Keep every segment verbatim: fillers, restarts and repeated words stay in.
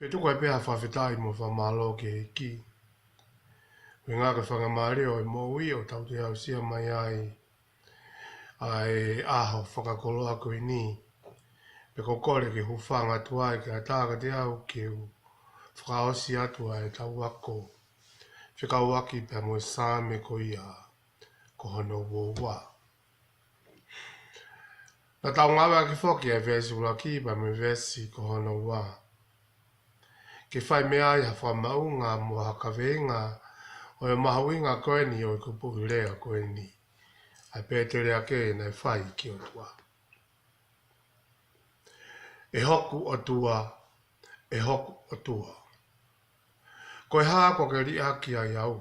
Pea tuku ai pē ha fakafetaʻi mo e fakamālō ki he ʻEiki. Ko e ʻuhinga ko e faingamālie ʻo e moʻui ʻo tau toe aʻusia mai ai ʻa e ʻaho fakakoloa ko eni. Pea ʻoku ou kole ke u hūfanga atu ai ke ʻatā kiate au ke u fakaʻosi atu ʻa ʻetau ako fekauʻaki pea mo e Saame ko ia ko hono uaua. Naʻa tau ngāueʻaki foki ʻa e veesi ʻuluaki pea mo e veesi ko hono ua ke fai mei ai ha fakamaʻunga mo ha kaveinga ʻo e mahuʻinga ko eni ʻo e kupuʻi lea ko eni, ʻa e pēteliake naʻe fai ki he ʻOtua. ʻE hoku ʻOtua, ʻe hoku ʻOtua, ko e hā kuo ke liʻaki ai au?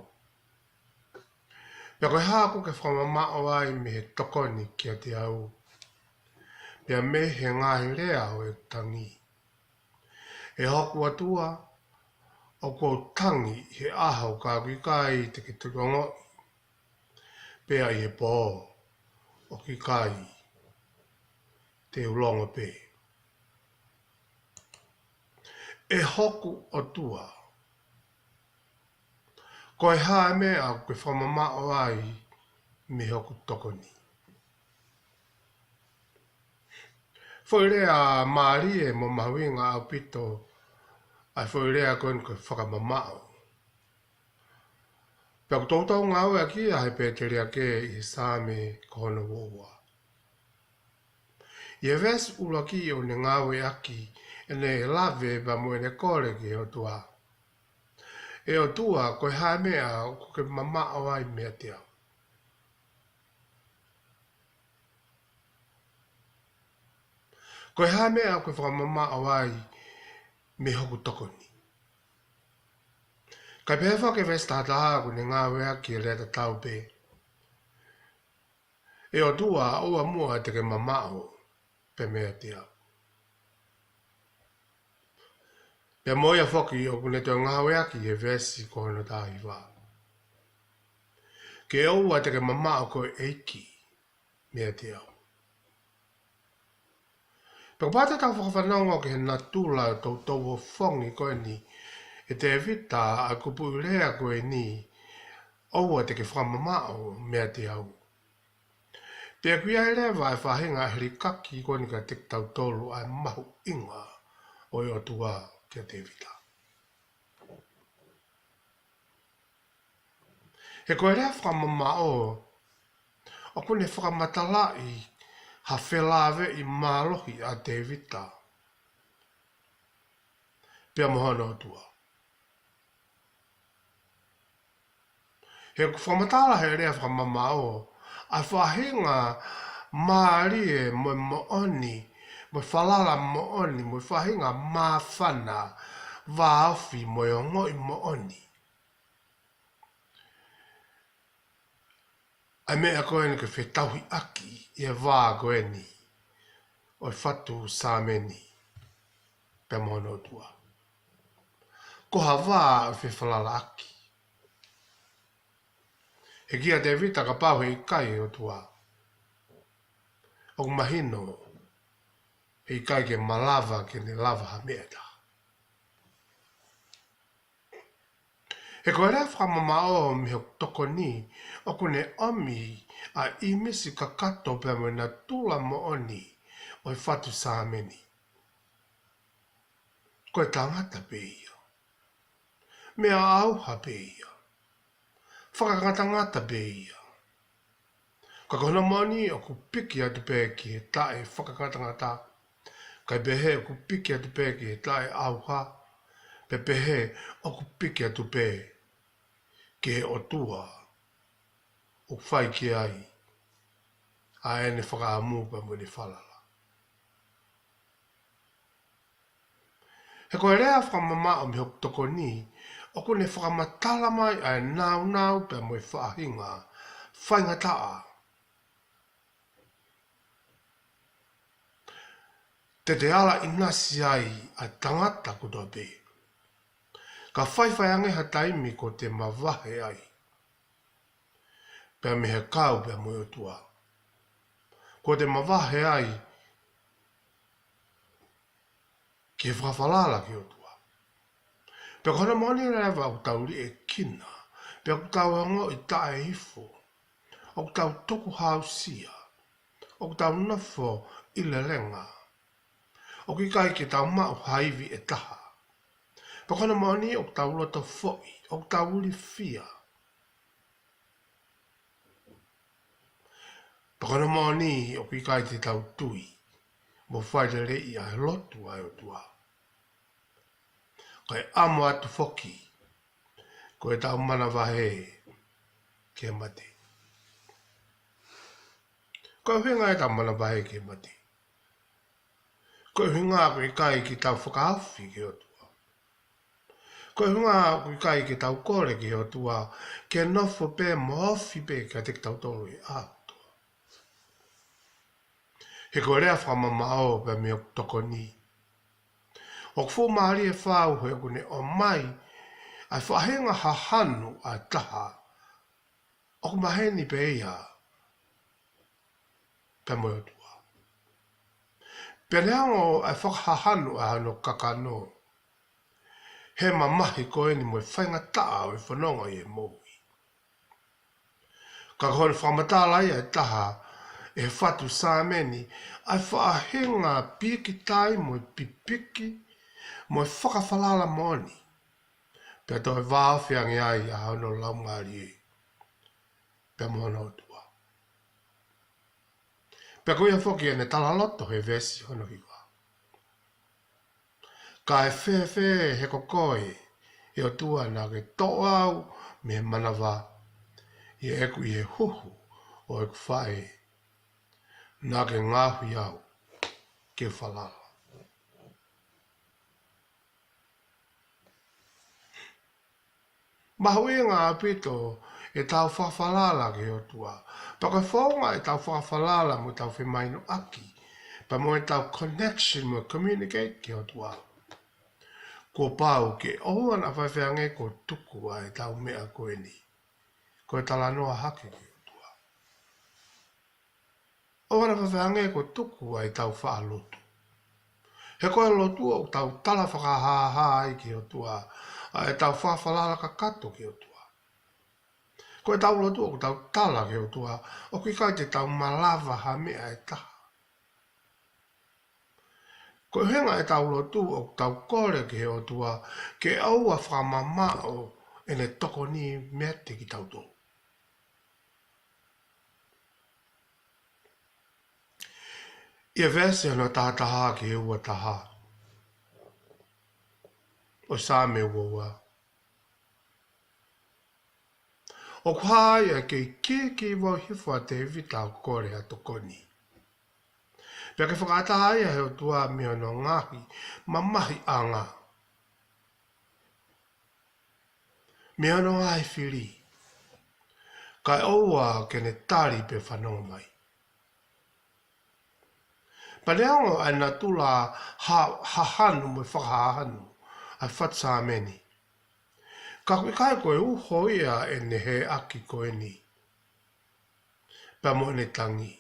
Pea ko e hā kuo ke fakamamaʻo ai mei he tokoni kiate au, pea mei he ngaahi lea ʻo e tangi? ʻE hoku ʻOtua, ʻoku ou tangi he ʻaho ka ʻoku ʻikai te ke tukuange, pea ʻi he pō ʻoku ʻikai te u longo pē. ʻE hoku ʻOtua, ko e hā e meʻa ʻoku ke fakamamaʻo ai mei hoku tokoni? Foʻi lea mālie mo mahuʻinga ʻaupito ʻa e foʻi lea ko eni ko e fakamamaʻo. Pea ʻoku toutou ngāueʻaki ia ʻe he pēteliake ʻi he Saame ko hono uaua. ʻI he veesi ʻuluaki ʻoku ne ngāueʻaki ʻene lave pea mo ʻene kole ki he ʻOtua. ʻE ʻOtua, ko e hā e meʻa ʻoku ke mamaʻo ai meiate au? Ko e hā e meʻa ʻoku ke fakamamaʻo ai mei hoku tokoni? Kae pehē foki e veesi tahataha ʻoku ne ngāueʻaki e lea tatau pē. ʻE ʻOtua, ʻoua muʻa te ke mamaʻo pē meiate au. Pea mo ia foki ʻoku ne toe ngāueʻaki he veesi ko hono taha hiva ke ʻoua te ke mamaʻo koe ʻEiki meiate au. Pea kapau te tau fakafanongo ki he natula toutou ʻofongi ko eni ʻe Tēvita ʻa e kupuʻi lea ko eni, ʻoua te ke fakamamaʻo meiate au. Pea ʻoku ʻi ai leva e faʻahinga hilikaki ko eni kiate kitautolu ʻa e mahuʻinga ʻo e ʻOtua kia Tēvita. He ko e lea fakamamaʻo, ʻoku ne fakamatalaʻi ha felāveʻi mālohi ʻa Tēvita pea mo hono ʻOtua. He ʻoku fakamatala he lea fakamamaʻo ʻa e faʻahinga mālie mo e moʻoni, mo e falala moʻoni, mo e faʻahinga māfana, vāofi mo e ongoʻi moʻoni ʻa e meʻa ko eni ke fetauhiʻaki ʻi he vā ko eni ʻo e fatu Saame ni pea mo hono ʻOtua. Ko ha vā ʻo e fefalalaʻaki. He kia Tēvita kapau heʻikai e ʻOtua, ʻoku mahino heʻikai ke malava ke ne lava ha meʻa ʻe taha. He ko e lea fakamamaʻo mei hoku tokoni, ʻoku ne ʻomi ʻa e ʻīmisi kakato pea mo e natula moʻoni ʻo e fatu Saame ni. Ko e tangata pē ia. Meʻa ʻauha pē ia. Fakangatangata pē ia. Ka ko hono moʻoni ʻoku piki atu pē ki he taʻefakangatangata. Kae pehē ʻoku piki atu pē ki he taʻeʻauha. Pea pehē ʻoku piki atu pē ki he ʻOtua ʻoku fai ki ai ʻa ʻene fakaʻamu pea mo ʻene falala. He ko e lea fakamamaʻo mei hoku tokoni, ʻoku ne fakamatala mai ʻa e nāunau pea mo e faʻahinga faingataʻa te te ala ʻinasi ai ʻa e tangata kotoa pē. Ka faifai ange ha taimi kuo te mavahe ai pea mei he kau pea mo e ʻOtua. Kuo te mavahe ai ki he fakafalala ki he ʻOtua. Pea ko hono moʻoni leva ʻoku tau liʻekina, pea ʻoku tau ongoʻi taʻeifo, ʻoku tau tukuhausia, ʻoku tau nofo ʻi lelenga, ʻoku ʻikai ke tau maʻu ha ivi ʻe taha. Pea ko hono moʻoni ʻoku tau loto foʻi, ʻoku tau ilifia. Pea ko hono moʻoni ʻoku ʻikai te tau tui mo fai lelei ʻa e lotu ʻa e ʻOtua. Kae ʻamo atu foki ko ʻetau manavahē ki he mate. Ko e ʻuhinga ʻetau manavahē ki he mate, ko e ʻuhinga ʻoku ʻikai ke tau fakaofi ki he ʻOtua. Ko e ʻuhinga ʻoku ʻikai ke tau kole ki he ʻOtua ke nofo pē mo ofi pē kiate kitautolu ʻi he ʻaho kotoa. He ko e lea fakamamaʻo pē mei hoku tokoni, ʻoku fuʻu mālie fau he ʻoku ne ʻomai ʻa e faʻahinga hahanu ʻa e taha ʻoku maheni pē ia pea mo e ʻOtua. Pea neongo ʻa e fakahahanu ʻa hono kakano, he mamahi ko eni mo e faingataʻa ʻo e fononga ʻi he moʻui. Ka ko hono fakamatala ia ʻe taha ʻe he fatu Saame ni ʻa e faʻahinga pikitai mo e pipiki mo e fakafalala moʻoni, pea toe vāofi ange ai ʻa hono laumālie pea mo hono ʻOtua. Pea ko ia foki ʻene talaloto he veesi hono hiva: Kae fēfē he ko koe, ʻe ʻOtua, naʻa ke toʻo au mei he manava, ʻi heʻeku ʻi he huhu ʻo ʻeku faʻē, naʻa ke ngaohi au ke u falala. Mahuʻinga ʻaupito ʻetau fakafalala ki he ʻOtua. Pea ko e founga ʻetau fakafalala mo ʻetau femahinoʻaki, pea mo ʻetau connection mo communicate ki he ʻOtua, kuo pau ke ʻoua naʻa faifai ange kuo tuku ʻa ʻetau meʻa ko eni, ko e talanoa hake ki he ʻOtua. ʻOua naʻa faifai ange kuo tuku ʻa ʻetau faʻa lotu. He ko e lotu ʻoku tau tala fakahāhā ai ki he ʻOtua ʻa ʻetau fakafalala kakato ki he ʻOtua. Ko ʻetau lotu ʻoku tau tala ki he ʻOtua ʻoku ʻikai te tau malava ha meʻa ʻe taha. Ko e ʻuhinga ʻetau lotu ʻoku tau kole ki he ʻOtua ke ʻoua fakamamaʻo ʻene tokoni meiate kitautolu. ʻI he veesi hono tahataha ki he uataha ʻo e Saame uaua, ʻoku hā ia ke ikiiki vau hifo ʻa Tēvita ʻo kole ha tokoni, pea ke fakaʻatā ia ʻe he ʻOtua mei hono ngaahi mamahiʻanga, mei hono ngaahi fili, kae ʻoua ke ne tali pe fanongo mai. Pea neongo ʻa e natula ha-, hahanu mo e fakahahanu ʻa e fatu Saame ni, ka ʻoku ʻikai ko e uho ia ʻene heʻaki ko eni pea mo ʻene tangi.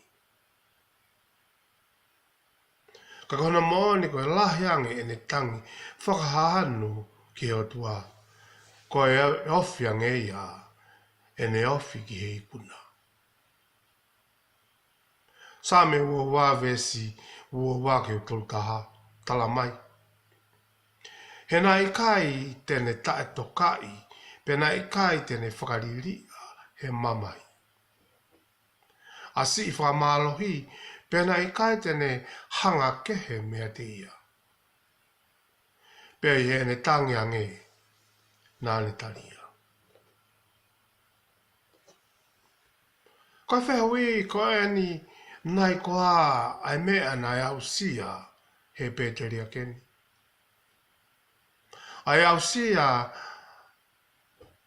Ka ko hono moʻoni ko e lahi ange ʻene tangi fakahahanu ki he ʻOtua, ko e ofi ange ia ʻene ofi ki he ikuna. Saame uaua veesi uaua ki he tolutaha, tala mai: He naʻe ʻikai te ne taʻetokaʻi, pea naʻe ʻikai te ne fakaliliʻa he mamahi ʻa siʻi fakamālohi, pea naʻe ʻikai te ne hanga kehe meiate ia. Pea ʻi heʻene tangi ange naʻa ne tali ia. Ko e fehuʻi ko eni, naʻe ʻi ai koā ʻa e meʻa naʻe aʻusia ʻe he pēteliake ni, ʻa e aʻusia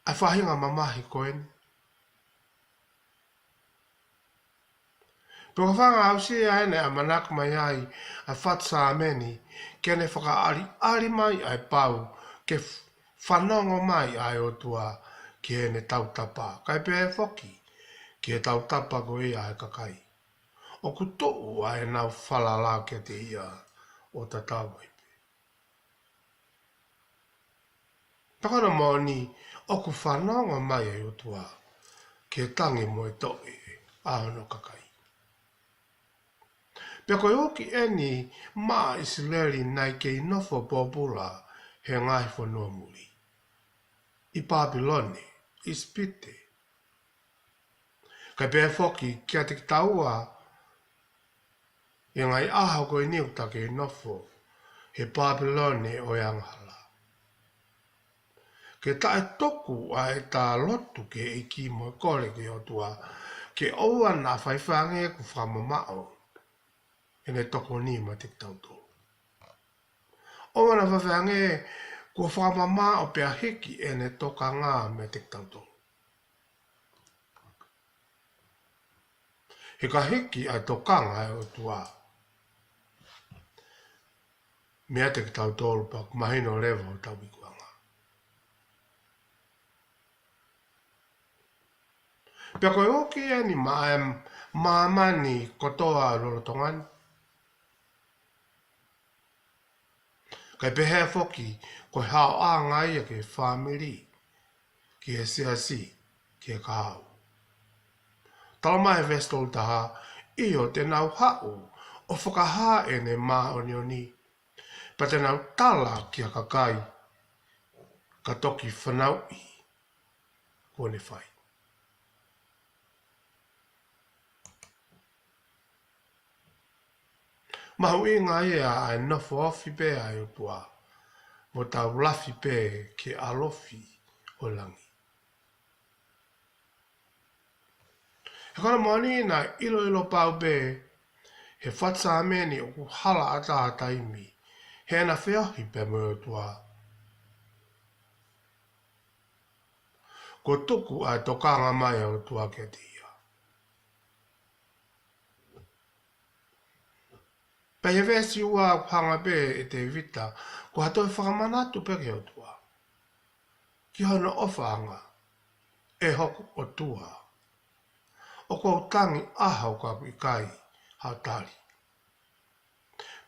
ʻa e faʻahinga mamahi ko eni? Pea ko e fanga aʻusia ʻeni ʻa e ʻamanaki mai ai ʻa e fatu Saame ni ke ne fakaʻaliʻali mai ʻa e pau ke f-, fanongo mai ʻa e ʻOtua ki heʻene tautapa, kae pehē foki ki he tautapa ko ia ʻa e kakai ʻoku tuʻu ʻa ʻenau falala kiate ia ʻo tatau ai pē. Pea ko hono moʻoni, ʻoku fanongo mai ʻa e ʻOtua ki he tangi mo e toʻe ʻa hono kakai. Pea ko e uki eni maʻa ʻIsileli naʻe kei nofo pōpula he ngaahi fonua muli, ʻi Pāpilone, ʻIsipite. Kae pehē foki kiate kitaua, ʻi he ngaahi ʻaho ko eni ʻoku ta kei nofo he Pāpilone ʻo e angahala, ke taʻetoku ʻa ʻeta lotu ki he ʻEiki mo e kole ki he ʻOtua, ke ʻoua naʻa faifai ange kuo fakamamaʻo ʻene tokoni meiate kitautolu. ʻOua naʻa faifai ange kuo fakamamaʻo pea hiki ʻene tokanga meiate kitautolu. He ka hiki ʻa e tokanga ʻa e ʻOtua meiate kitautolu, pea ʻoku mahino leva hotau ikuʻanga. Pea ko e uki eni maʻa e māmani kotoa ʻo e lolotonga ni. Kae pehē foki, ko e haoʻanga ia ki he fāmili, ki he siasi, ki he kahaʻu. Talamai he veesi tolu taha, ʻio, te nau haʻu ʻo fakahā ʻene māʻoniʻoni, pea te nau tala ki he kakai, ka toki fanauʻi kuo ne fai. Mahuʻinga ia ʻa e nofo ofi pē ʻa e ʻOtua, mo tau lafi pē ki he ʻalofi ʻo langi. He ko hono moʻoni naʻe ʻiloʻilo pau pē he faʻu sāmeni ʻoku hala ʻatā ha taimi heʻena feohi pē mo e ʻOtua, kuo tuku ʻa e tokanga mai ʻa e ʻOtua kiate ia. Pea ʻi he veesi ua ʻoku hanga pē ʻe Tēvita ko ha toe fakamanatu pē ki he ʻOtua, ki hono ʻofaʻanga, ʻE hoku ʻOtua, ʻoku ou tangi ʻaho ka ʻoku ʻikai haʻo tali,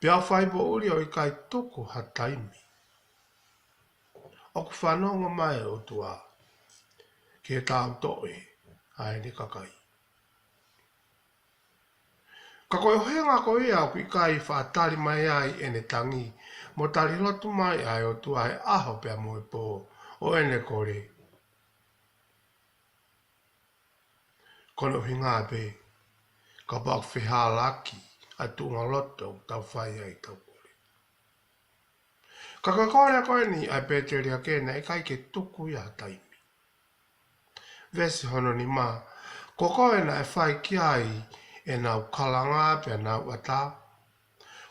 pea u fai poʻuli ʻo ʻikai tuku ha taimi. ʻOku fanongo mai ʻa e ʻOtua ki he tau toʻe ʻa ʻene kakai. Ka ko e ʻuhinga ko ia ʻoku ʻikai faʻa tali mai ai ʻene tangi, mo tali lotu mai ʻa e ʻOtua he ʻaho pea mo e pō ʻo ʻene kole, ko hono ʻuhinga pē kapau ʻoku fehālaaki ʻa e tuʻunga loto ʻoku tau fai ai ʻetau kole. Ka ko e kole ko eni ʻa e Pēteliake naʻe ʻikai ke tuku ia ha taimi. Veesi hono nima, ko koe naʻe fai ki ai ʻenau kalanga pea nau ʻatā.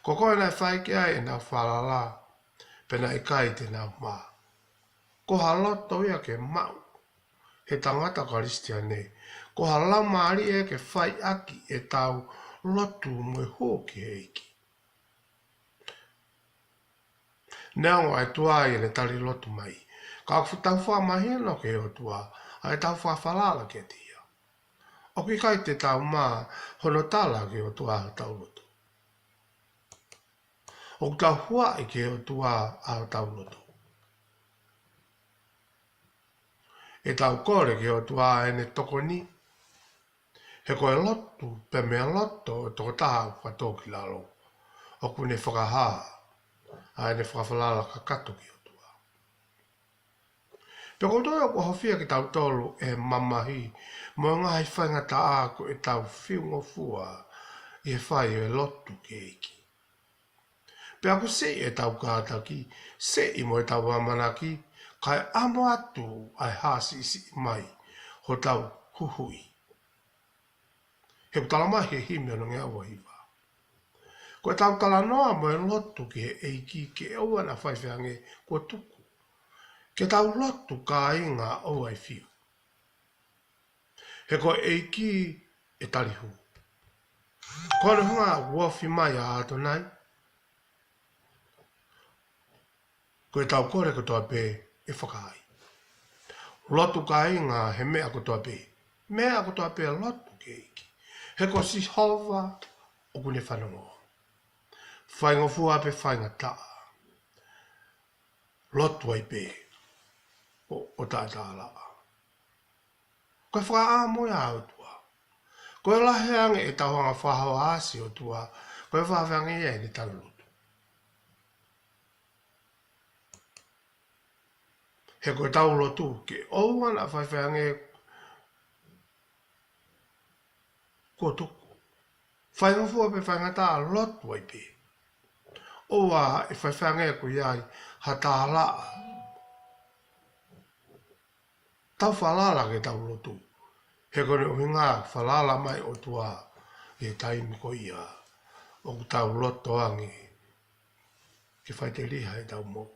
Ko koe naʻe fai ki ai ʻenau falala, pea naʻe ʻikai te nau mā. Ko ha loto ia ke maʻu he tangata Kalisitiane, ko ha laumālie ke fai ʻaki ʻetau lotu mo e hū ki he ʻEiki. Neongo ʻa e tuai ʻene tali lotu mai, ka ʻoku tau fakamahino ki he ʻOtua ʻa ʻetau fakafalala kiate ia. ʻOku ʻikai te tau mā hono tala ki he ʻOtua ʻa hotau lotu. ʻOku tau huaʻi ki he ʻOtua ʻa hotau lotu. ʻE tau kole ki he ʻOtua ʻene tokoni, he ko e lotu pē mo e loto ʻo e tokotaha ʻoku fakatōkilalo, ʻoku ne fakahā ʻa ʻene fakafalala kakato ki he ʻOtua. Pea ko e toe ʻoku ʻohofia kitautolu ʻe he mamahi mo e ngaahi faingataʻa ko ʻetau fiungofua ʻi he fai ʻo e lotu ki he ʻEiki. Pea ʻoku siʻi ʻetau kātaki, siʻi mo ʻetau ʻamanaki, kae ʻamo atu ʻa e hā siʻisiʻi mai hotau huhuʻi. He ʻoku talamai he himi ʻo e ngeau ʻa hiva, ko ʻetau talanoa mo e lotu ki he ʻEiki ke ʻoua naʻa faifai ange kuo tuku, ke tau lotu kāinga ʻoua ʻe fiu. He ko e ʻEiki ʻe tali hū. Ko hono ʻuhinga ʻoku ofi mai ʻa ʻAtonai, ko ʻetau kole kotoa pē ʻe fakaai. Lotu kāinga he meʻa kotoa pē. Meʻa kotoa pē lotu ki he ʻEiki. He ko Sihova ʻoku ne fanongo. Faingofua pe faingataʻa, lotu ai pē. taʻetālaʻa. Ko e fakaʻamu ia ʻa e ʻOtua. Ko e lahi ange ʻetau hanga fakahoa ʻa e ʻOtua, ko e fakafange ia ʻene tau lotu. He ko ʻetau lotu ke ʻoua naʻa faifai ange kuo tuku. Faingofua pe faingataʻa, lotu ai pē. ʻOua ʻe faifai ange kuo ʻi ai ha tālaʻa. Tau falala ke tau lotu. He ko hono ʻuhinga falala mai ʻOtua ʻi he taimi ko ia ʻoku tau loto ange ke faiteliha ʻetau moʻui.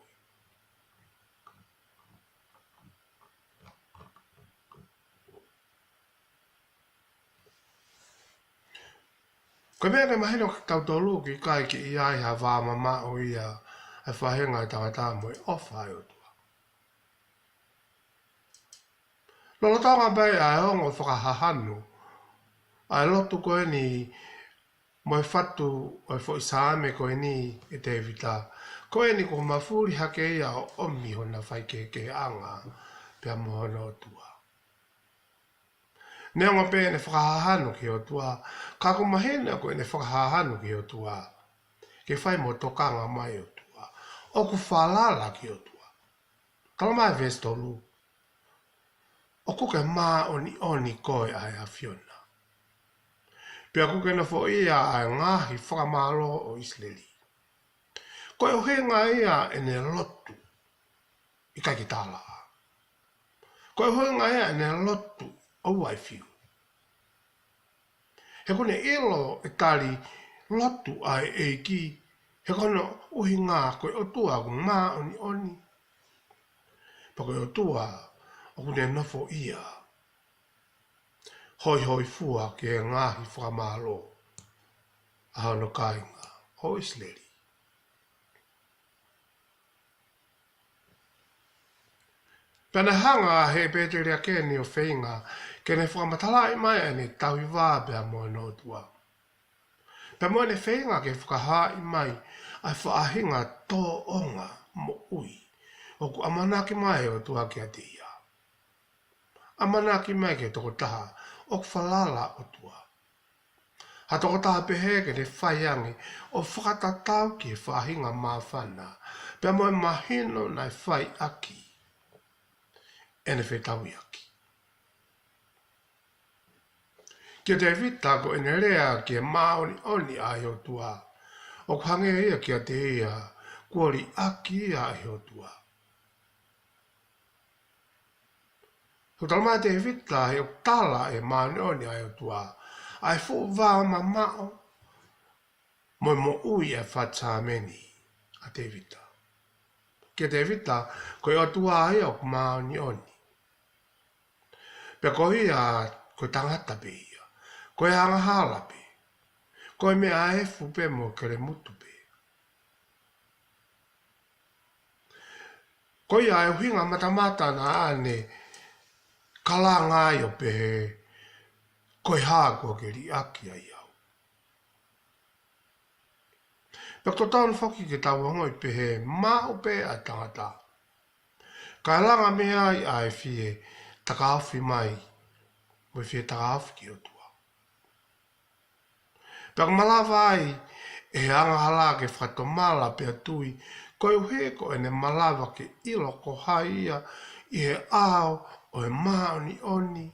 Ko e meʻa ke mahino kia tautolu ke ʻikai ke ʻi ai ha vā mamaʻo ia ʻa e faʻahinga ʻo e tangata mo e ʻofa ʻa e ʻOtua. Lolotonga pē ʻa e ongo fakahahanu ʻa e lotu ko eni mo e fatu ʻo e foʻi Saame ko eni ʻe Tēvita, ko eni kuo mafuli hake ia ʻo ʻomi hona faikehekeheʻanga pea mo hono ʻOtua. Neongo pē ʻene fakahahanu ki he ʻOtua, ka ʻoku mahino ko ʻene fakahahanu ki he ʻOtua ke fai mo tokanga mai ʻOtua. ʻOku falala ki he ʻOtua. Tala mai veesi tolu, ʻoku ke māʻoniʻoni koe ʻa e ʻAfiona, pea ʻoku ke nofoʻia ʻa e ngaahi fakamālō ʻo ʻIsileli. Ko e ʻuhinga ia ʻene lotu ʻikai ke tālaʻa. Ko e ʻuhinga ia ʻene lotu ʻoua ʻe fiu. He ʻoku ne ʻilo ʻe tali lotu ʻa e ʻEiki, he ko hono ʻuhinga ko e ʻOtua ʻoku māʻoniʻoni. Pea ko e ʻOtua ʻoku ne nofoʻia, hoihoifua ki he ngaahi fakamālō ʻa hono kāinga ʻo ʻIsileli. Pea naʻe hanga ʻe he pēteliake ni ʻo feinga ke ne fakamatalaʻi mai ʻene tauhi vā pea mo hono ʻOtua. Pea mo ʻene feinga ke fakahaaʻi mai ʻa e faʻahinga tōʻonga moʻui ʻoku ʻamanaki mai ʻOtua kiate ia. ʻAmanaki mai ki he tokotaha ʻoku falala ʻOtua. Ha tokotaha pehē ke ne fai ange ʻo fakatatau ki he faʻahinga māfana pea mo e mahino naʻe fai ʻaki ʻene fetauhiʻaki. Kia Tēvita ko ʻene lea ki he māʻoniʻoni ʻa e ʻOtua, ʻoku hangē ia kiate ia kuo liʻaki ia ʻe he ʻOtua. ʻOku tala mai ʻe Tēvita he ʻoku tala ʻe he māʻoniʻoni ʻa e ʻOtua ʻa e fuʻu vā mamaʻo mo e moʻui ʻa e fatu Saame ni ʻa Tēvita. Kia Tēvita, ko e ʻOtua ia ʻoku māʻoniʻoni. Pea ko ia, ko e tangata pē ia. Ko e angahala pē. Ko e meʻa efu pē mo e kelemutu pē. Ko ia ʻa e ʻuhinga matamata naʻa ne kalanga ai ʻo pehē, ko e hā kuo ke liʻaki ai au. Pea ʻoku totonu foki ke tau ongoʻi pehē, maʻu pē ʻa e tangata, kae langa mei ai ʻa e fie takaofi mai, mo e fie takaofi ki he ʻOtua. Pea ʻoku malava ai ʻe he angahala ke fakatomala pea tui, koeʻuhi ko ʻene malava ke ʻilo ko hai ia ʻi he ʻao ʻo e māʻoniʻoni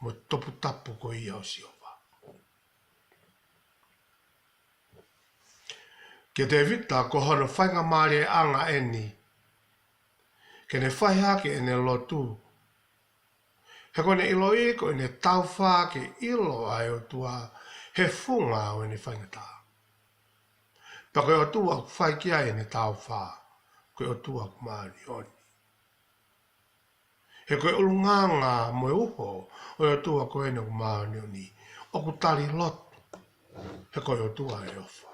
mo e toputapu ko ia ʻo Sihova. Kia Tēvita ko hono faingamālieʻanga eni ke ne fai hake ʻene lotu. He ko ʻene ʻiloʻi ko ʻene taufā ke ʻilo ʻa e ʻOtua he funga ʻo ʻene faingataʻa. Pea ko e ʻOtua ʻoku fai ki ai ʻene taufā, ko e ʻOtua ʻoku māʻoniʻoni. He ko e ʻulungaanga mo e uho ʻo e ʻOtua ko eni ʻoku māʻoniʻoni, ʻoku tali lotu, he ko e ʻOtua ʻe ʻofa.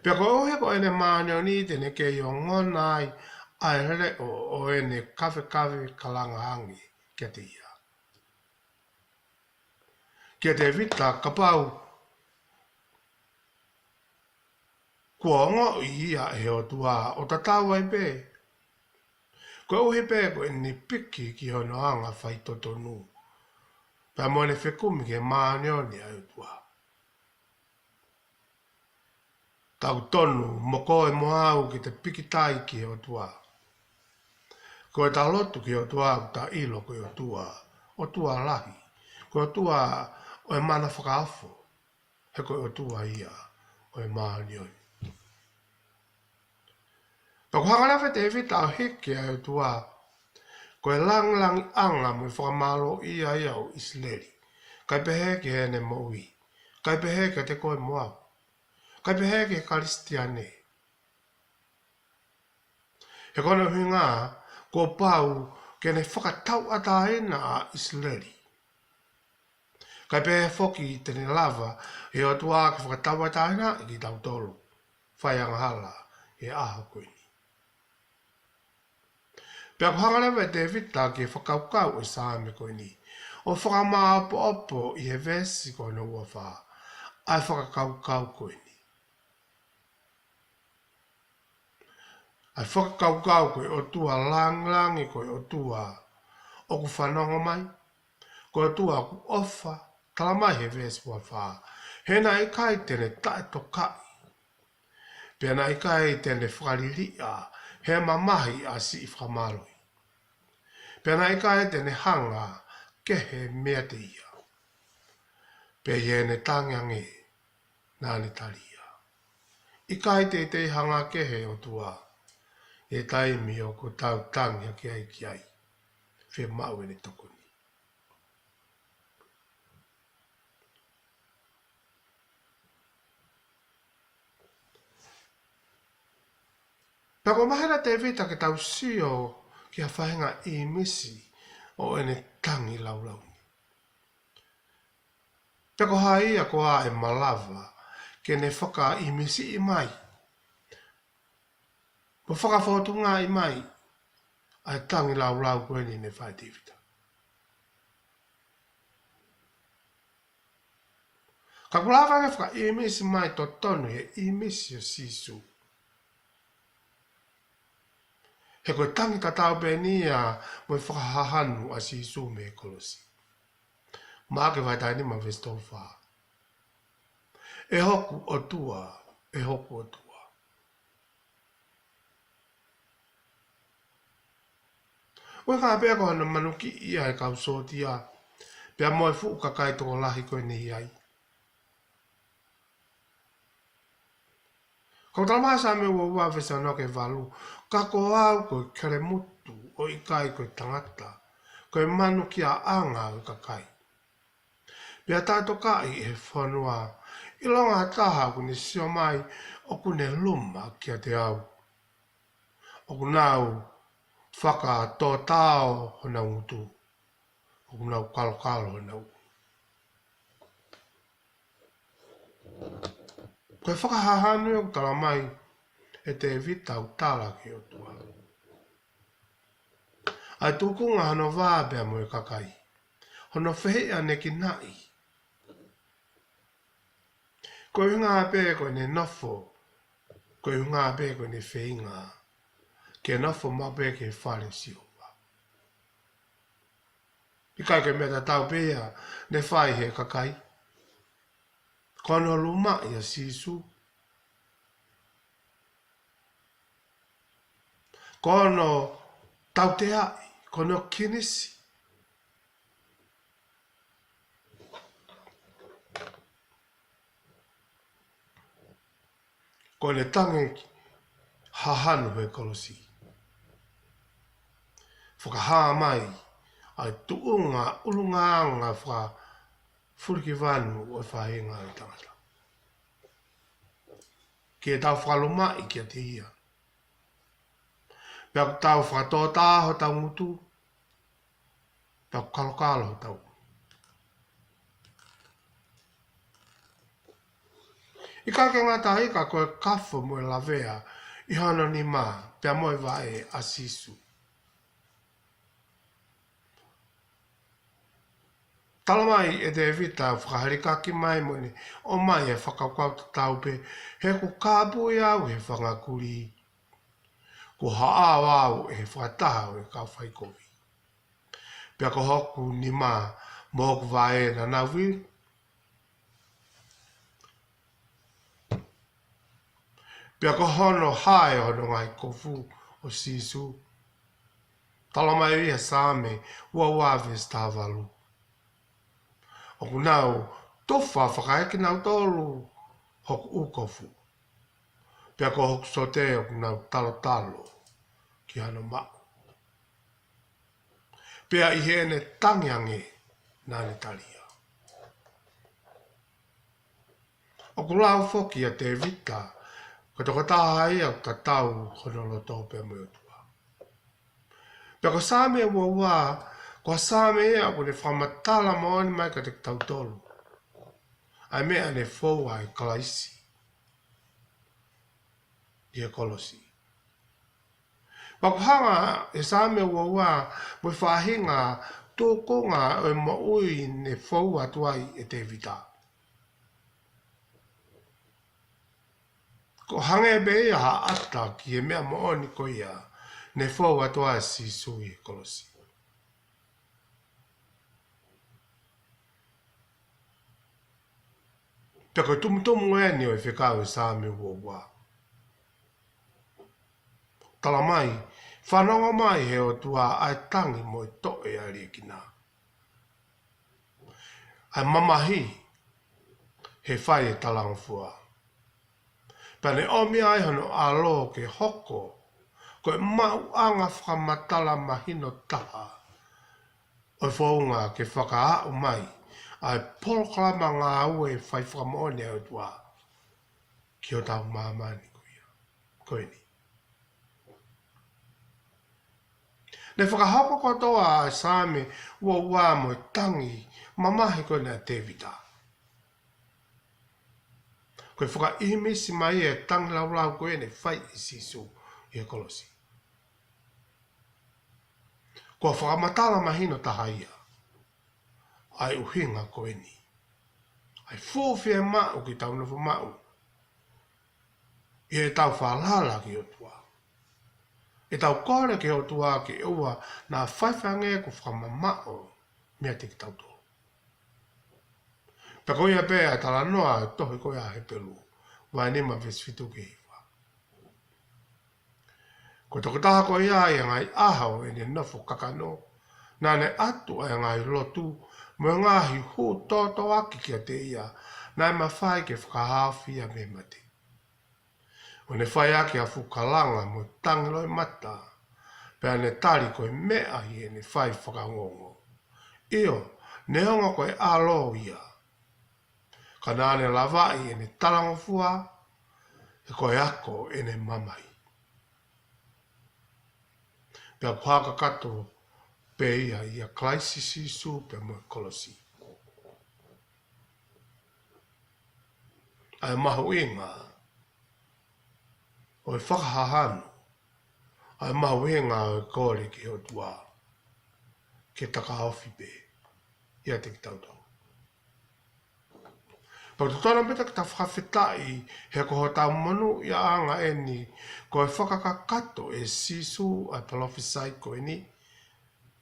Pea koeʻuhi ko ʻene māʻoniʻoni te ne kei ongona ai ʻa e leʻo ʻo ʻene kavekave kalanga ange kiate ia. Kia Tēvita kapau kuo ongoʻi ia ʻe he ʻOtua ʻo tatau ai pē, Koeʻuhi pē ko ʻene piki ki hono anga faitotonu, pea mo ʻene fekumi ki he māʻoniʻoni ʻa e ʻOtua. Tau tonu mo koe mo au ke te pikitai ki he ʻOtua. Ko ʻeta lotu ki he ʻOtua, ʻoku ta ʻilo ko e ʻOtua, ʻOtua lahi, ko e ʻOtua ʻo e mana fakaofo, he ko e ʻOtua ia ʻo e māʻoniʻoni. Pea ʻoku hanga leva ʻe Tēvita ʻo hiki ʻa e ʻOtua ko e langilangiʻanga mo e fakamālōʻia ia ʻo ʻIsileli, kae pehē ki heʻene moʻui, kae pehē kiate koe mo au, kae pehē ki he Kalisitiane. He ko hono ʻuhinga, kuo pau ke ne fakatauʻatāina ʻa ʻIsileli. Kae pehē foki te ne lava ʻe he ʻOtua ke fakatauʻatāinaʻi kitautolu fai angahala he ʻaho ko eni. Pea ʻoku hanga leva ʻe Tēvita ki he fakakaukau ʻo e Saame ko eni ʻo fakamāʻopoʻopo ʻi he veesi ko hono ua fā ʻa e fakakaukau ko eni. ʻA e fakakaukau ko e ʻOtua langilangi, ko e ʻOtua ʻoku fanongo mai, ko e ʻOtua ʻoku ʻofa, tala mai he veesi ua fā, he naʻe ʻikai te ne taʻetokaʻi, pea naʻe ʻikai te ne fakaliliʻa he mamahi ʻa siʻi fakamālohi, pea naʻe ʻikai te ne hanga kehe meiate ia, pea ʻi heʻene tangi ange naʻa ne tali ia. ʻIkai teitei hanga kehe ʻOtua ʻi he taimi ʻoku tau tangi hake ai ki ai, fiemaʻu ʻene tokoni. Pea ʻoku mahino ʻa Tēvita ke tau sio ki ha faʻahinga ʻīmisi ʻo ʻene tangi laulau ni. Pea ko hai ia koā ʻe malava ke ne fakaʻīmisiʻi mai, mo fakafōtungaʻi mai ʻa e tangi laulau ko eni ne fai ʻe Tēvita? Ka ʻoku lava ke fakaʻīmisi mai totonu he ʻīmisi ʻo Sīsū. He ko e tangi tatau pē eni ia mo e fakahahanu ʻa Sīsū mei he kolosi. Maʻake vahe taha nima veesi tolu fā. ʻE hoku ʻOtua, ʻe hoku ʻOtua. ʻUhinga pē ko hono manukiʻi ʻa e kau sōtia, pea mo e fuʻu kakai tokolahi ko eni ai. Ko e tala mai Saame ua ua veesi ono ki he valu, ka ko au ko e kelemutu ʻo ʻikai ko e tangata, ko e manukiaʻanga ʻo e kakai. Pea taʻetokaʻi ʻe he fonua, ʻilonga ha taha ʻoku ne sio mai ʻoku ne luma kiate au. ʻOku nau fakatōtao honau ngutu, ʻoku nau kalokalo honau ʻulu. Ko e fakahahanu ʻoku tala mai ʻe Tēvita ʻoku tala ki he ʻOtua. ʻA e tukunga hono vā pea mo e kakai, hono fehiʻanekinaʻi. Ko e ʻuhinga pē ko ʻene nofo, ko e ʻuhinga pē ko ʻene feinga ke nofo maʻu pē ki he fale ʻo Sihova. ʻIkai ko e meʻa tatau pē ia ne fai he kakai. Ko hono lumaʻi ʻa Sīsū. Ko hono tauteaʻi, ko hono kinisi. Ko ʻene tangi hahanu he kolosi, fakahā mai ʻa e tuʻunga ʻulungaanga fakafulikivanu ʻo e faʻahinga ʻo e tangata. Ke tau fakalumaʻi kiate ia. Pea tau fakatōtao hotau ngutu, tau kalokalo hotau. ʻIkai ke ngata ai ka ko e kafo mo e lavea ʻi hono nima pea mo e vaʻe ʻa Sīsū. Tala mai ʻe Tēvita fakahalikaki mai mo ʻene ʻomai e fakakaukau tatau pē, he kuo kāpui au he fanga kulī. Kuo haʻao au ʻe he fakataha ʻo e kau faikovi. Pea ko hoku nima mo hoku vaʻe naʻa nau vili. Pea ko hono hae ʻo hono ngaahi kofu ʻo Sīsū. Talamai ʻe he Saame ua ua veesi taha valu: ʻOku nau tufa fakaekinautolu hoku ʻū kofu. Pea ko hoku sote ʻoku nau talotalo ki hano maʻu. Pea ʻi heʻene tangi ange naʻa ne tali ia. ʻOku lau foki ʻa Tēvita, ko e tokotaha ia ʻoku tatau hono loto pea mo e ʻOtua. Pea ko e Saame ua ua, ko e Saame ia ʻoku ne fakamatala moʻoni mai kiate kitautolu ʻa e meʻa ne foua ʻe Kalaisi ʻi he kolosi. Pea ʻoku hanga ʻe he Saame ua ua mo e faʻahinga tūkunga ʻo e moʻui ne fou atu ai ʻe Tēvita. ʻOku hangē pē ia ha ʻata ki he meʻa moʻoni ko ia ne fou atu ai ʻa Sīsū ʻi he kolosi. Pea ko e tumutumu eni ʻo e fekau ʻa e Saame ua ua. Talamai, fanongo mai ʻe he ʻOtua ʻa e tangi mo e toʻe ʻa e liʻekina, ʻa e mamahi he fai ʻe he talangofua. Pea ne ʻomi ai hono ʻAlo ke hoko ko e maʻuʻanga fakamatala mahino taha ʻo e founga ke fakaaʻu mai ʻa e polokalama ngāue fai fakamoʻoni ʻa e ʻOtua ki hotau māmani ko ia, ko eni. Ne fakahoko kotoa ʻa e Saame ua ua mo e tangi mamahi ko eni ʻa Tēvita. Ko e fakaʻīmisi mai e tangi laulau ko eni ne fai ʻe Sīsū ʻi he kolosi. Ko e fakamatala mahino taha ia ʻa e ʻuhinga ko eni, ʻa e fuʻu fiemaʻu ke tau nofo maʻu ʻi heʻetau falala ki he ʻOtua. ʻEtau kole ki he ʻOtua ke ʻoua naʻa faifai ange kuo fakamamaʻo meiate kitautolu. Pea ko ia pē ʻa e talanoa ʻa e tohi ko ia ʻa Hepelū, vahe nima veesi fitu ki he hiva. Ko e tokotaha ko ia ʻi he ngaahi ʻaho ʻene nofo kakano, naʻa ne ʻatu ʻa e ngaahi lotu mo e ngaahi hū tōtōaki kiate ia, naʻe mafai ke fakahaofi ia mei he mate. ʻO ne fai ʻaki ha fuʻu kalanga mo e tangi loʻimata, pea ne tali ko e meʻa ʻi heʻene fai fakaongoongo. ʻIo, neongo ko e ʻAlo ia, ka naʻa ne lavaʻi ʻene talangofua, he ko e ako ʻene mamahi. Pea ʻoku hā kakato pē ia ʻia Kalaisi Sīsū pea mo e kolosi. ʻA e mahuʻinga ʻo e fakahahanu, ʻa e mahuʻinga ʻo e kole ki he ʻOtua ke takaofi pē ʻiate kitautolu. Pea ʻoku totonu pē ke tau fakafetaʻi he ko hotau monūʻiaʻanga eni, ko e fakakakato ʻe Sīsū ʻa e palōfisai ko eni,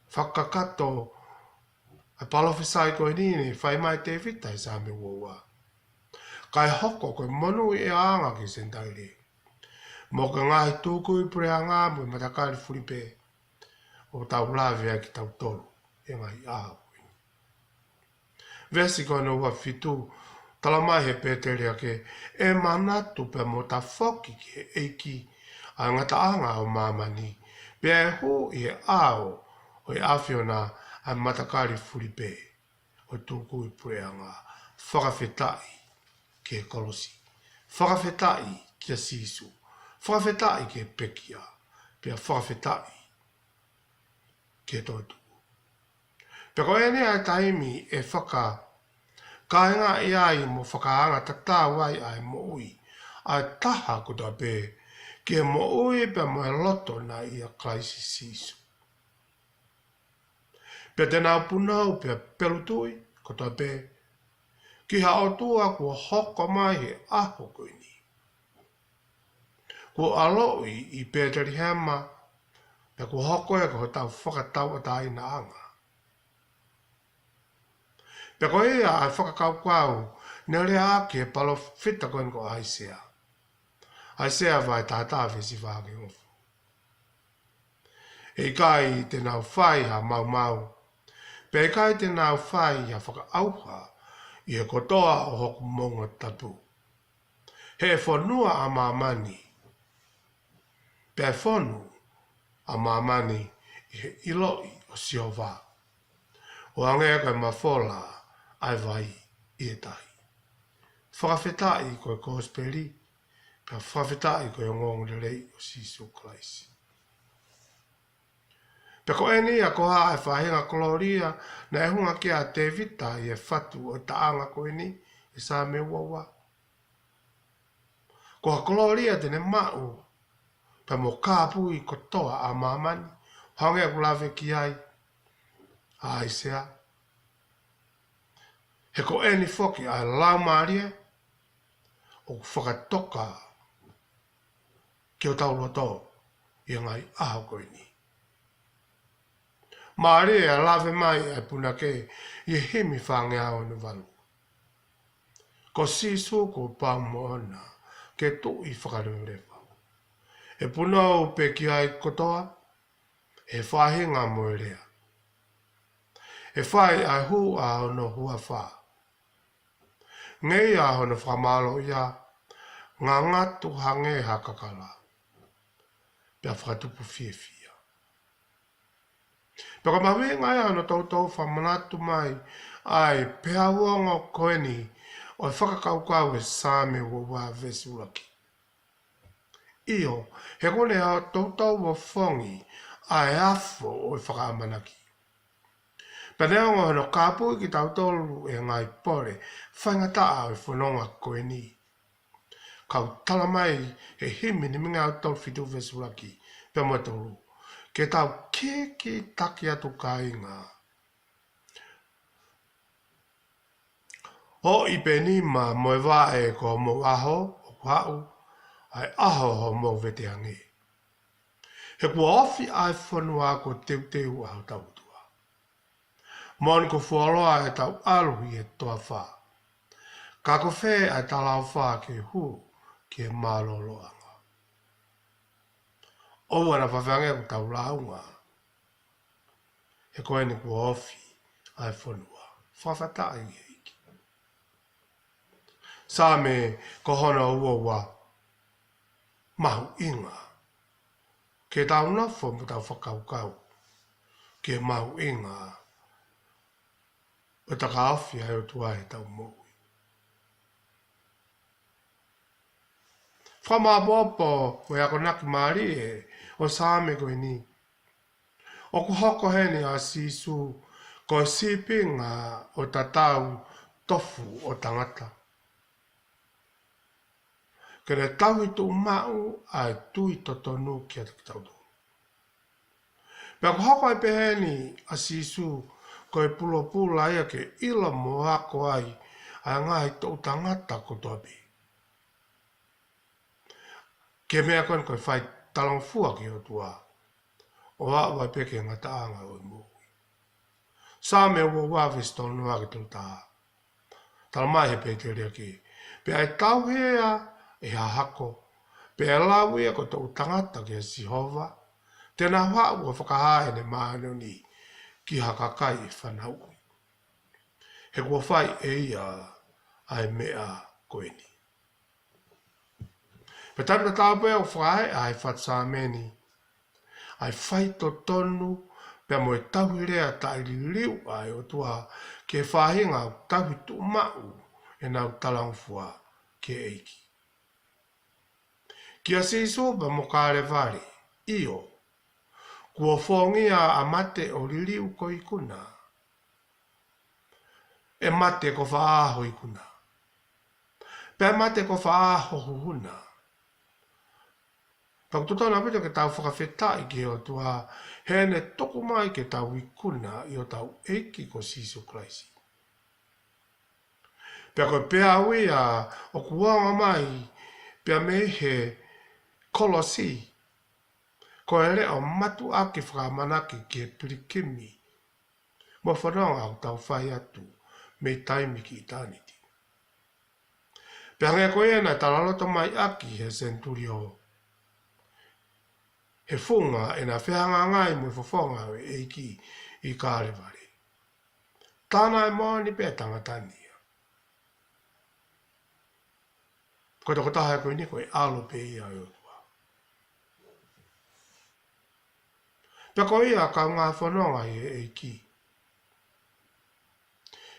fakakakato ʻa e palōfisai ko eni ne fai mai ʻe Tēvita ʻi he Saame ua ua. Kae hoko ko e monūʻiaʻanga ki he Senitaile, mo e ngaahi tūkuʻi puleʻanga mo e matakali fulipē, ʻo tau lave ai kitautolu he ngaahi ʻaho ko eni. Veesi ko hono ua fitu, talamai ʻe he Pēteli Hake, ʻe manatu pea mo tafoki ki he ʻEiki ʻa e ngataʻanga ʻo māmani, pea ʻe hū ʻi he ʻao ʻo e ʻAfiona ʻa e matakali fulipē ʻo e tūkuʻi puleʻanga. Fakafetaʻi ki he kolosi. Fakafetaʻi kia Sīsū. Fakafetaʻi ki he pekia. Pea fakafetaʻi ki he toetuʻu. Pea ko eni ʻa e taimi ʻe fakakaingaʻi ai mo fakaanga tatau ai ʻa e moʻui ʻa e taha kotoa pē ki he moʻui pea mo e loto naʻe ʻia Kalaisi Sīsū. Pea te nau punou pea pelutuʻi kotoa pē ki ha ʻOtua kuo hoko mai he ʻaho ko eni. Kuo ʻaloʻi ʻi Petelihema, pea kuo hoko ia ko hotau fakatauʻatāinaʻanga. Pea ko ia ʻa e fakakaukau naʻe lea ʻaki ʻe he palōfita ko eni ko ʻAisea. ʻAisea vahe taha taha veesi fā ki he hongofulu. ʻE ʻikai te nau fai ha maumau, pea ʻikai te nau fai ha fakaʻauha ʻi he kotoa ʻo hoku moʻunga tapu. He ʻe fonua ʻa māmani, pea ʻe fonu ʻa māmani ʻi he ʻiloʻi ʻo Sihova, ʻo hangē ko e mafola ʻa e vai ʻi he tahi. Fakafetaʻi ko e kosipeli, pea fakafetaʻi ko e ongoongolelei ʻo Sīsū Kalaisi. Pea ko eni ia ko e hā ʻa e faʻahinga kolōlia naʻe hūfanga ki ai ʻa Tēvita ʻi he fatu ʻo e taʻanga ko eni ʻi he Saame uaua. Ko ha kolōlia te ne maʻu, pea mo e kāpui kotoa ʻa māmani, hangē ʻoku lave ki ai ʻa ʻAisea. He ko eni foki ʻa e Laumālie ʻoku fakatoka ki hotau loto ʻi he ngaahi ʻaho ko eni. Mālie ʻa e lave mai ʻa e punake ʻi he himi fāngeau ono valu. Ko Sīsū kuo pau moʻona ke tuʻi fakaleveleva. ʻE punou pē ki ai kotoa ʻe he faʻahinga mo e lea. ʻE fai ʻa e hū ʻa hono huafa. Ngeia hono fakamālōʻia, ngangatu hangē ha kakala, pea fakatupu fiefia. Pea ko e mahuʻinga ia hono toutou fakamanatu mai ʻa e peau ongo ko eni ʻo e fakakaukau ʻi he Saame uaua veesi ʻuluaki. ʻIo, he kuo ne toutou ofongi ʻa e afo ʻo e fakaʻamanaki. Pea neongo hono kāpui kitautolu ʻe he ngaahi pole faingataʻa ʻo e fononga ko eni, ka ʻoku tala mai ʻe he himi nimangeau tolu fitu veesi ʻuluaki pea mo e tolu, ke tau kikitaki atu kāinga. ʻOi pē nima mo e vaʻe ko homou ʻaho ʻoku haʻu, ʻa e ʻaho homou vete ange. He kuo ofi ʻa e fonua kuo teuteu ʻa hotau ʻOtua. Moʻoni kuo fuoloa ʻetau ʻalu ʻi he toafa. Ka ko fē ʻa e talaʻofa ke hū ki he mālōlōʻanga? ʻOua naʻa fafange ʻoku tau lāunga. He ko eni kuo ofi ʻa e fonua. Fakafetaʻi ʻEiki. Saame ko hono uaua, mahuʻinga ke tau nofo mo tau fakakaukau ki he mahuʻinga ʻo e takaofi ʻa e ʻOtua ʻi heʻetau moʻui. Fakamāʻopoʻopo mo e akonaki mālie ʻo e Saame ko eni. ʻOku hoko heni ʻa Sīsū ko e sīpinga ʻo e tatau tofu ʻo tangata, ke ne tauhi tuʻumaʻu ʻa e tui totonu kiate kitautolu. Pea ʻoku hoko ai pē heni ʻa Sīsū ko e pulopula ia ke ʻilo mo ako ai ʻa e ngaahi toʻu tangata kotoa pē, ki he meʻa ko eni ko e fai talangofua ki he ʻOtua, ʻo aʻu ai pē ki he ngataʻanga ʻo e moʻui. Saame uaua veesi tolu noa ki he tolu taha. Tala mai ʻe he Peteli ke, pea ʻe tauhi ia ʻe ha hako, pea ʻe lau ia ko e toʻu tangata kia Sihova, te ne haʻu ʻo fakahā ʻene māʻoniʻoni ki ha kakai ʻe fanauʻi. He kuo fai ʻe ia ʻa e meʻa ko eni. Pea talu tatau pē ʻoku fai ʻa e fatu Saame ni, ʻa e faitotonu pea mo e tauhi lea taʻeliliu ʻa e ʻOtua ki he faʻahinga ʻoku tauhi tuʻumaʻu ʻenau talangofua ki he ʻEiki. Kia Sīsū pea mo Kalevale, ʻio, kuo fōngia ʻa mate ʻo liliu ko e ikuna. ʻE mate ko fē ho ikuna? Pea mate ko fē ho huhuna? Pea ʻoku totonu ʻaupito ke tau fakafetaʻi ki he ʻOtua heʻene tuku mai ke tau ikuna ʻi hotau ʻEiki ko Sīsū Kalaisi. Pea ko e peau ia ʻoku anga mai pea mei he kolosi, ko e leʻo mātuʻaki fakaʻamanaki ki he pilikimi mo e fononga ʻoku tau fai atu mei taimi ki ʻitāniti. Pea hangē ko ia naʻe talaloto mai ʻaki he senitulio, he funga ʻena fehangahangai mo e fofonga ʻo e ʻEiki ʻi Kalevale. Tā naʻe moʻoni pē ʻa e tangata ni ia. Ko e tokotaha ko eni ko e ʻAlo pē ia ʻo e ʻOtua. Pea ko ia kaungā fononga ʻi he ʻEiki,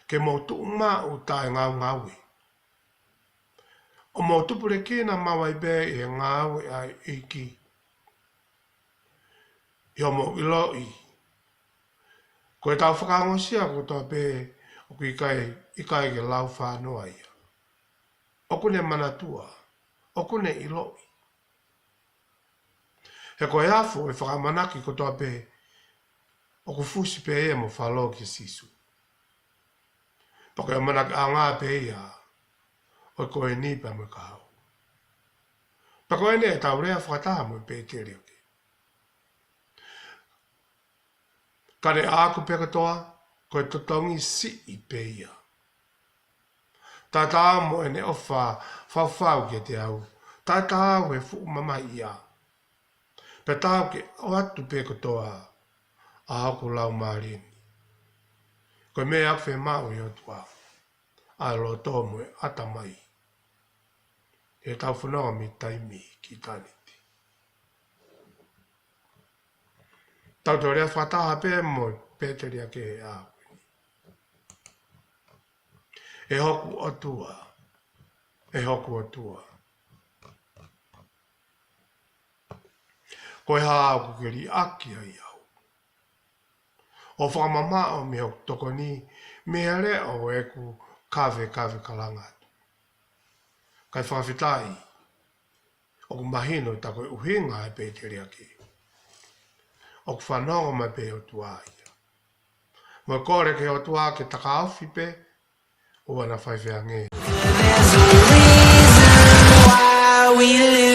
ke mou tuʻu maʻu taʻengaungaue, ʻo mou tupulekina maʻu ai pē ʻi he ngāue ʻa e ʻEiki, ʻi hoʻomou ʻiloʻi ko ʻetau fakaongosia kotoa pē ʻoku ʻikai, ʻikai ke lau fānoa ia. ʻOku ne manatua, ʻoku ne ʻiloʻi. He ko e afo ʻo e fakaʻamanaki kotoa pē ʻoku fusi pē ia mo falō kia Sīsū. Pea ko e ʻamanakiʻanga pē ia ʻo e ko eni pea mo e kahaʻu. Pea ko eni ʻetau lea fakataha mo e pēteliake. Ka ne ʻaʻaku pē kotoa, ko e totongi siʻi pē ia. Tatau mo ʻene ʻofa faufau kiate au, tatau he fuʻu mamahi ia. Pea tau ke ʻoatu pē kotoa ʻa hoku laumālie ni. Ko e meʻa ʻoku fiemaʻu ʻe he ʻOtua, ʻa e loto mo e ʻatamai, ʻetau fononga mei taimi ki ʻitāniti. Tau toe lea fakataha pē mo e pēteliake he ʻaho ni. ʻE hoku ʻOtua, ʻe hoku ʻOtua, ko e hā ʻoku ke liʻaki ai au, ʻo fakamamaʻo mei hoku tokoni, mei he leʻo ʻo ʻeku kavekave kalanga atu? Kae fakafetaʻi, ʻoku mahino ʻa e ko e ʻuhinga ʻa e pēteliake. ʻOku fanongo mai pē ʻa e ʻOtua ia. Mo e kole ki he ʻOtua ke takaofi pē ʻo ʻoua naʻa faifai ange. There's a reason why we live